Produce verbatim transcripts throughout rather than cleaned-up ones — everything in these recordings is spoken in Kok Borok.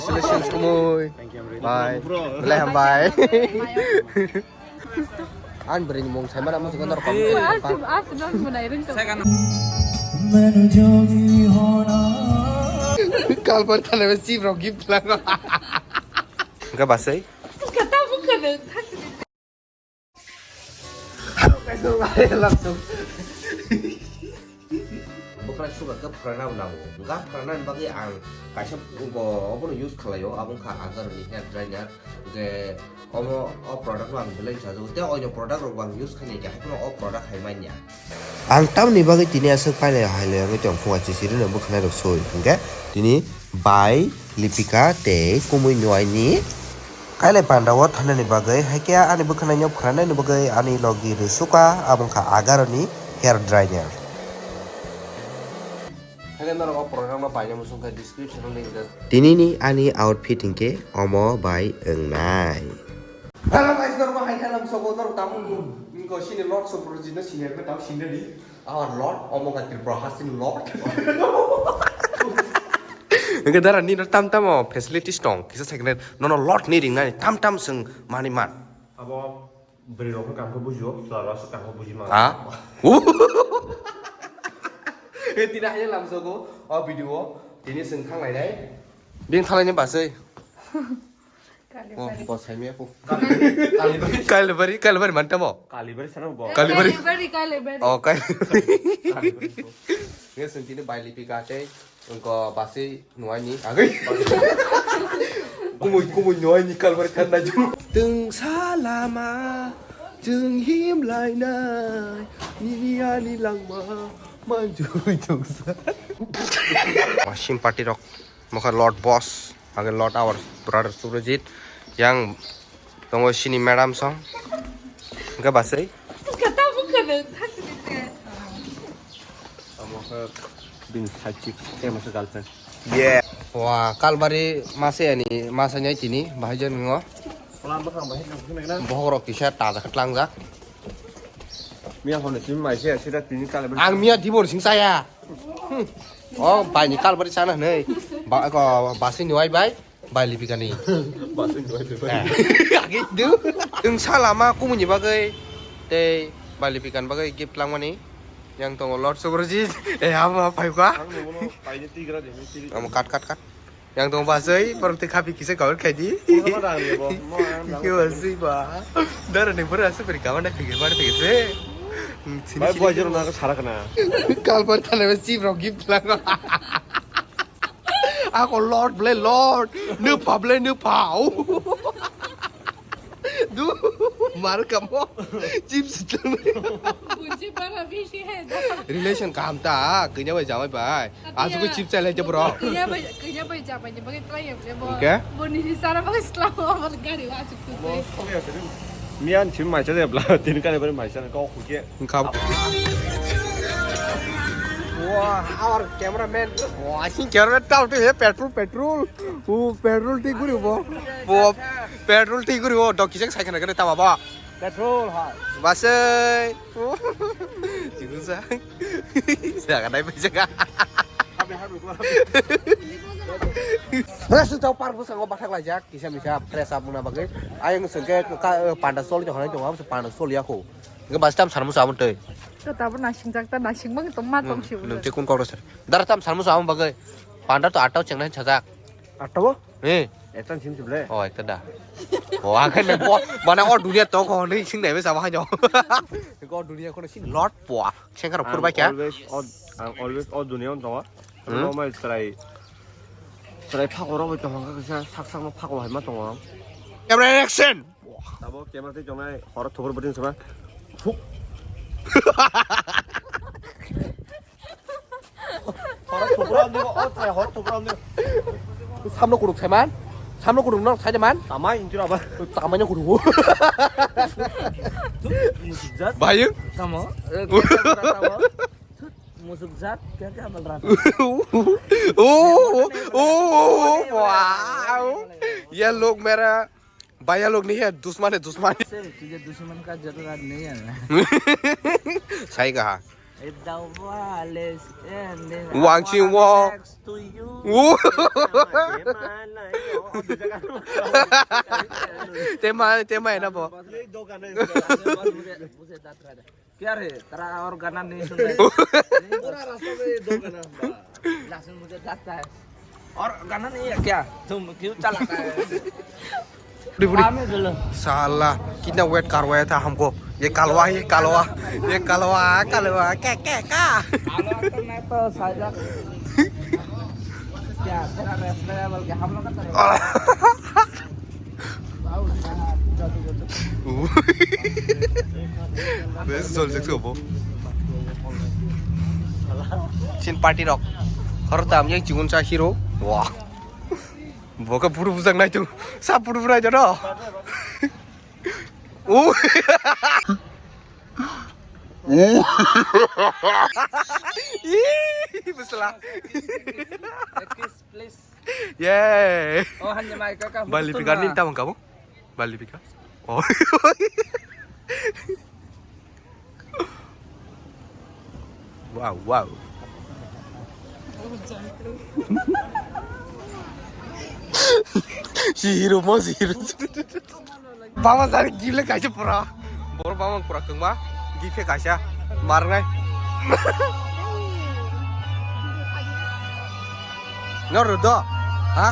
Congratulations, Kumui. Thank you, I'm really Bye. Bro. Belai hambai. Ang bwrwini mung saimano, mung saimano, norok comment khaidi. Aswk, aswk, norok mwnai rwng tong. Kalbar thana be chip rok gift lago. Enggak basai. Kata bukan. Bwkhwrang sugar khe phrana bo nango. Hwnkhe phrana ni bagwi ang kaisa bo-, obono use khlaio, abo wngkha Agaroni hair dryer. Hwnkhe omo, o product no ang belai chajago. Tei oino product rok bo ang use khainai khe, haikheno o product hai manya. Ang tamoni bagwi tini aswk pailai hailai wngwi tong phunga chichirino bwkhwnai rok soi. Hwnkhe tini bai Lipika tei Kumui Nuaini Kailai panda o thanani bagwi, haikhe ani bwkhwnai no phranaini bagwi ani logi rwsuka, abo wngkha Agaroni hair dryer. Haikhe norok o program no paina muchung khe description o link rw. Tini ni ani outfit hinkhe omo bai wngnai. Hello guys, norok hai hello sobo norok tamo ko sini lot so project no sini ko tamo sini di. Our lot omo ka Tripura hasin lot. Hwnkhe dara nini tam tamo facilities tong, kisa second hand, nono lot ni ringnani tam tam swng mani man. Abo bwrwi rok khe kaham khe bujio, chwla rok aswk kaham khe buji mano. Ha? Tini haino lamsogo o video o, tini swng thang lainai. Bini thang lainai basai. Oh, Kalibari. Bo saimia po. Kalibari. Kalibari, Kalibari mantamo. Kalibari sana bo. Kalibari. Kalibari, Kalibari. Oh, Kalibari. Kalibari. Nge sentini bai Lipika tei engko basi nuaini agoi. Kumui, kumui nuaini Kalibari thanna ju. Tungsa lama, jung him lainai, nini ani langma, manjui tungsa. Wasim party rok. Mokha Lord Boss, age Lord our brother Surajit, yang tongo sini madam song, hingke basai. Kata bukan, thak ni te. Amo khe bini side chick, tei masa girlfriend. Yeah. Wah, Kalbari masa yani, masa nyai tini, bahai jon ngo. Bohok rok kisa taja khe tlangjak. Miya hwnwi simi mai se, sida tini kale bari. Ang miya dibor sing saya. Hmm. Oh, bai ni kal bari sana nei. Ba ko basi ni wai bai. Bai Lipika ni. Basi ni wai bai. Eh. Agi du. Wng sala ma kumuni bagwi. Tei bai Lipika ni bagwi gift langmani. Yang tongo Lord Subrajit. Eh, ama pai ka. Ang no pai ni tigra de, tigra. Amo kat, kat, kat. Yang tong basai, borok tei khapi kisa kawir khaidi. Kisa basai ba. Dara ni bwrwi aswk bwrwi kama na phikir bar phikir se. Bai boy jero na sara kana. Kalbar thana be chip rok gift lago. Ako Lord ble Lord. Nupha ble nupha. Du, mar kamo. Chips tu. Kunci para bisi hai da. Relation kaham ta, kanya bai jamai bai. Asu ko chips chai lai je bro. Kanya bai, kanya bai jamai ni bagai try ya bo. Oke. Bo ni sara bagai selam amat gari wa asu ko. Miyan chim mai cha de bla, tin kale bari mai cha ko khuke. Wah, our cameraman. Wah, sing cameraman tau tu he petrol, petrol. Uh, petrol ti guri bo. Bo, petrol ti guri bo. Dok kisek sai khana kene tama ba. Petrol ha. Basai. Jibusa. Jaga nai bai jaga. Wala su tau park busa ngo bathak lai jak. Kisa misa fresh up muna bagwi. Ayang sengke ka, eh, panda sol jo hanai jo, panda sol ya ko. Nge bas tam sanmu sa amon tei. To tabo nasing jak ta nasing bang to ma tong si. Nung te kun kok sir. Dar tam sanmu sa amon bagwi. Panda to atau cheng nai chajak. Atau? Eh. Ekta sim sim le. Oh, ekta da. Oh, akan ne bo mana o dunia to ko ni sing nai be sama ha jo. Ko dunia ko sing lot po. Sengkar purba kya? Always odd, ang always odd dunia on tongo. Hmm? Rogo mai chwrai, chwrai phago rogo tongo, kisa sak sak no phago hai ma tongo. Camera action! Tabo camera tei tongnai horo thubur bwtwing sama. Thuk. Horo thubur amni o chwrai horo thubur amni. Samno kuruk saiman? Samno kuruk no saiman? Tamai injura ba. Tamai no kuruk. Thuk, musuk jat. Bayung? Tamo. Eh, tamo. Musuk jat, kya kya bol raha tha? Oh, oh, oh, wow. ये लोग मेरा भैया लोग नहीं है, दुश्मन है, दुश्मन। से तुझे दुश्मन का जरूरत नहीं है ना। सही कहा। If the world is ending, I Wang Ching wanna Wong. Next to you. Woo. Tema, tema ena bo. ये दो गाना इसका। मुझे, मुझे दांत रहा है। क्या रे, तेरा और गाना नहीं सुन रहा है? पूरा रास्ता में ये दो गाना हम गा। लास्ट में मुझे दांत है। और गाना नहीं है क्या? तुम क्यों चलाता है? बुढ़ी, बुढ़ी। साला, कितना वेट करवाया था हमको। ये कालवा, ये कालवा, ये कालवा, कालवा, क्या, क्या, क्या? कालवा तो मैं तो साजा। क्या, तेरा रेस्ट है, बल्कि हम लोग का तो Best zol jek sobo. Chin party rok. Khoroktham yang chingun sa hero. Wah. Boka buru bujang nai tu. Sa buru buru aja no. Oh. Ih, besela. Please. Yeay. Oh, hanya mai kaka. Bali pika ni tamo kamu? Bali pika. Oh. Wow, wow. Si hero mo, si hero. Bama sari gile kaisa pura. Bor bama pura kengma. Gife kaisa. Marnai. Nor do. Ha?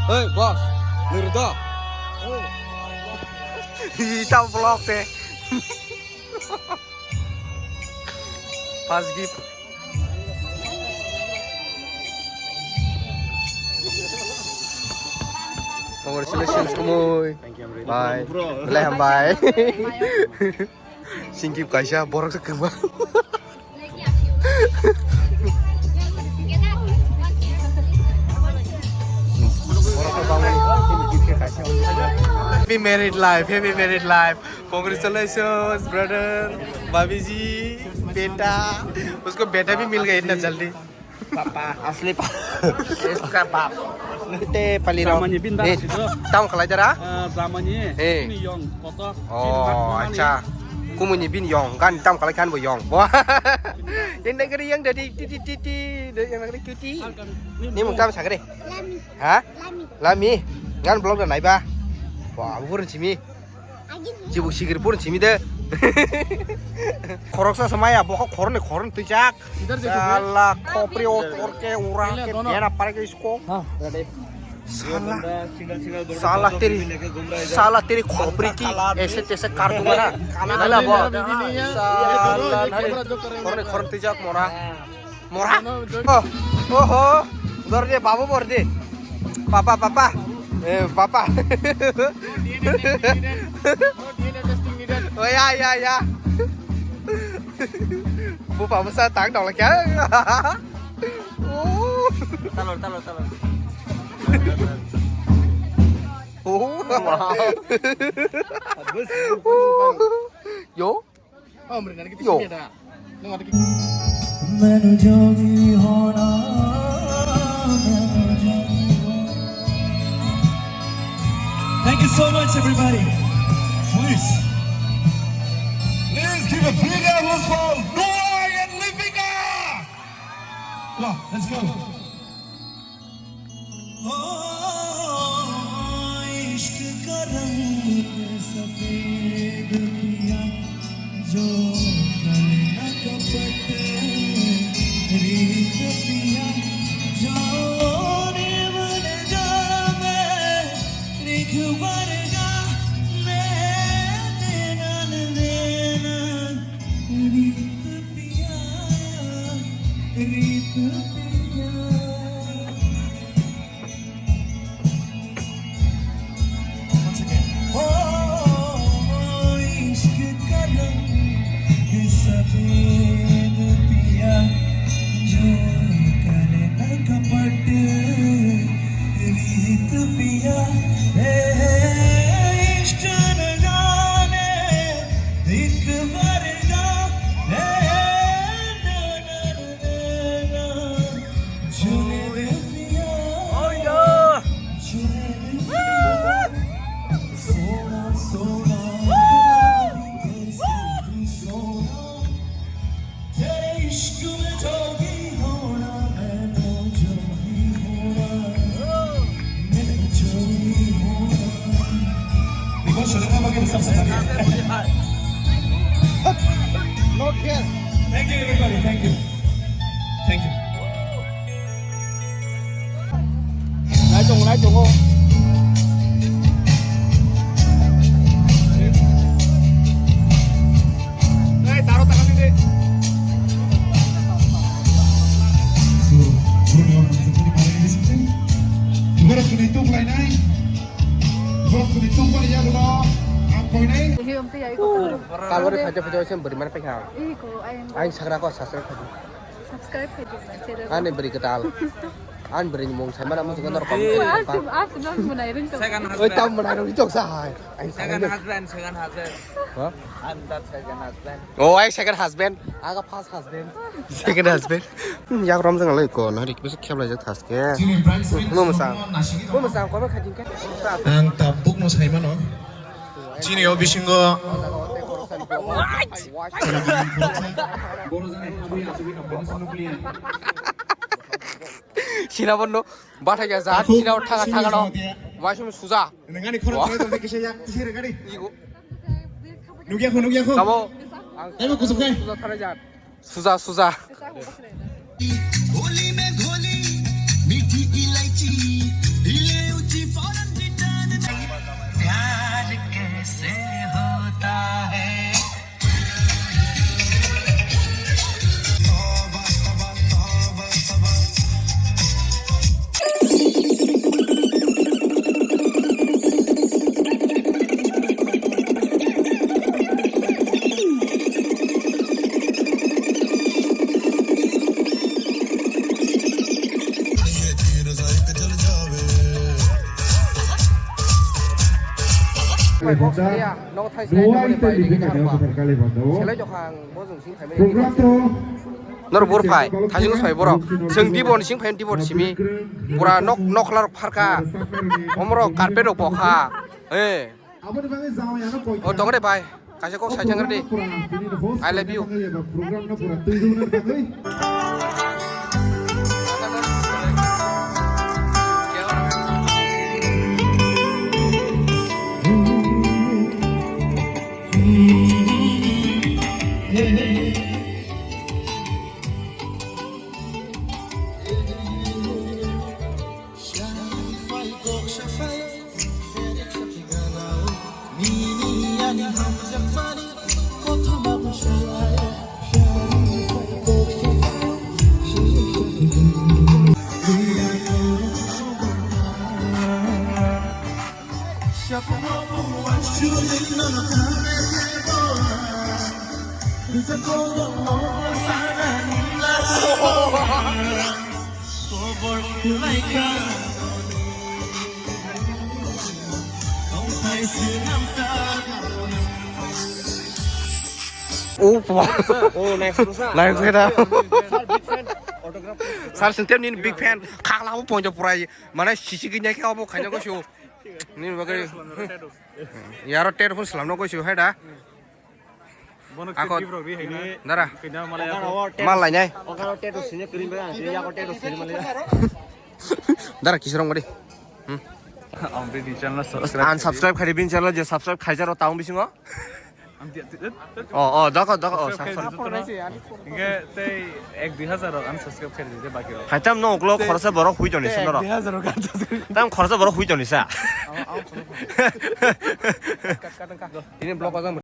Oi, boss. Nor do. Ita vlog te. First gift. Congratulations, Kumui. Thank you, I'm ready. Bye. Bro. Belai hambai. Singkip kaisa, borok se kwma. Happy married life, happy married life. Congratulations, brother, भाभी जी, बेटा, उसको बेटा भी मिल गया इतना जल्दी। पापा, असली पापा, इसका बाप। Te pali rok. Ramani bin Eh, dara sitro. Tam khalai dara? Ah, Ramani. Eh. Ini yong, kotor. Oh, acha. Kumuni bin yong, gan tam khalai kan bo yong. Bo. Yang negeri yang dari ti ti ti ti, yang negeri cuti. Ni mung tam sagre. Ha? Lami. Ngan vlog da naiba. Wah, bukur simi. Jibu sigir pun simi de. Khoroksa samaya, bokha khorni khorni twijak. Sala khopri o torke ura ke dena parke isko. Sala. Sala teri. Sala teri khopri ki aise taise kaat dunga na. Sala bo. Sala nari. Khorni khorni twijak mora. Mora. Oh, oho. Dor de, babu bor de. Papa, papa. Eh, papa. Oh, ya, ya, ya. Bu papa sa tang dong la kya? Oh. Talor, talor, talor. Oh. Wow. Yo. Yo. Thank you so much, everybody. Please, please give a big applause for Noah and Lipika. Come on, let's go. ओ इश्क का रंग सफेद पिया, जो कल न कपट रीत पिया, जो निमन जावे रिख वर्गा में नैनन नैनन रीत पिया, रीत पिया। Once again. ओ इश्क का रंग सफेद पिया, जो करे न कपट रीत पिया। ए इश्क न जाने एक वर्गा, ए ना, ना, ना, ना, ना। Oh, yeah. Not here. Thank you, everybody. Thank you. Thank you. Nai tongo, nai tongo. Nai, taro taka ni de. So, Bruno, Bruno, Bruno, Bruno, Bruno, Bruno, Bruno, Borok tini tuk lainai. Borok tini tuk bani yagulo ang koinai. Ehe, omte yai ko. Kalwari phajo phajo sem bwrwi mani paikha. Ehe ko, ayang ko. Ayang sagra ko subscribe khaidi. Subscribe khaidi, man, channel. Ani bwrwi kwtal. Ani bwrwi ni mung sai mana mung sai norok. Oi, asu, asu, non munai rin to. Second husband. Oi, tam munai rin to sa hai. Ayang second husband, second husband. Ha? I'm that second husband. Oh, ayang second husband. Aga first husband. Second husband. Hmm, yak rom jang lai ko, nari kisa khyap lai jak thaske. Mo mwsang. Mo mwsang, ko ma khating khe. Ang tabuk no sai mano. Chini o bisingo. Sina bondo, bathai ya jat, sina thanga thanga no. Waisum suja. Nengani khorang khorang tong kisa yak, kisa re gari. Igo. Nugya ko, nugya ko. Tamo. Tamo kusuk kai. Suja thara jat. Suja, suja. घोली में घोली मीठी इलायची, इलायची फौरन return। प्यार कैसे होता है? Selai jokhang. Nor bor phai, thajing phai borok. Chwng dibor ni sing phai dibor simi. Pura nok, nokla rok pharkha. Omorok carpet rok pokha. Eh. O tongre bai. Kaisa kok sai thangre di. I love you. Oh, oh, nice, nice. Sir, big fan. Autograph. Sir, sentem ni big fan. Khakla bo ponjo purai. Mana sisi ginya khe obo khaina ko shu. Ni bagai. Yaro ter phone salam no ko shu hai da. Bono ako gift rok ri haini. Dara. Kanya malaya ko. Mal lainai. Okaro tattoo sini kering ba, ya ko tattoo sini malaya. Dara kisrong gadi. Hmm. Ang bini channel subscribe. Unsubscribe khai bini channel je subscribe khaijaro taung bisingo. Ang dia, dia, dia. Oh, oh, dako, dako, oh, subscribe subscribe. Hingke tei ek dui hazar rok unsubscribe khai di, baki rok. Hai tam no uklok khoroksa borok hui toni sa norok. Ek dui hazar rok unsubscribe. Tam khoroksa borok hui toni sa. Ang, ang khoroksa. Kat, kat, kat. Ini vlog aja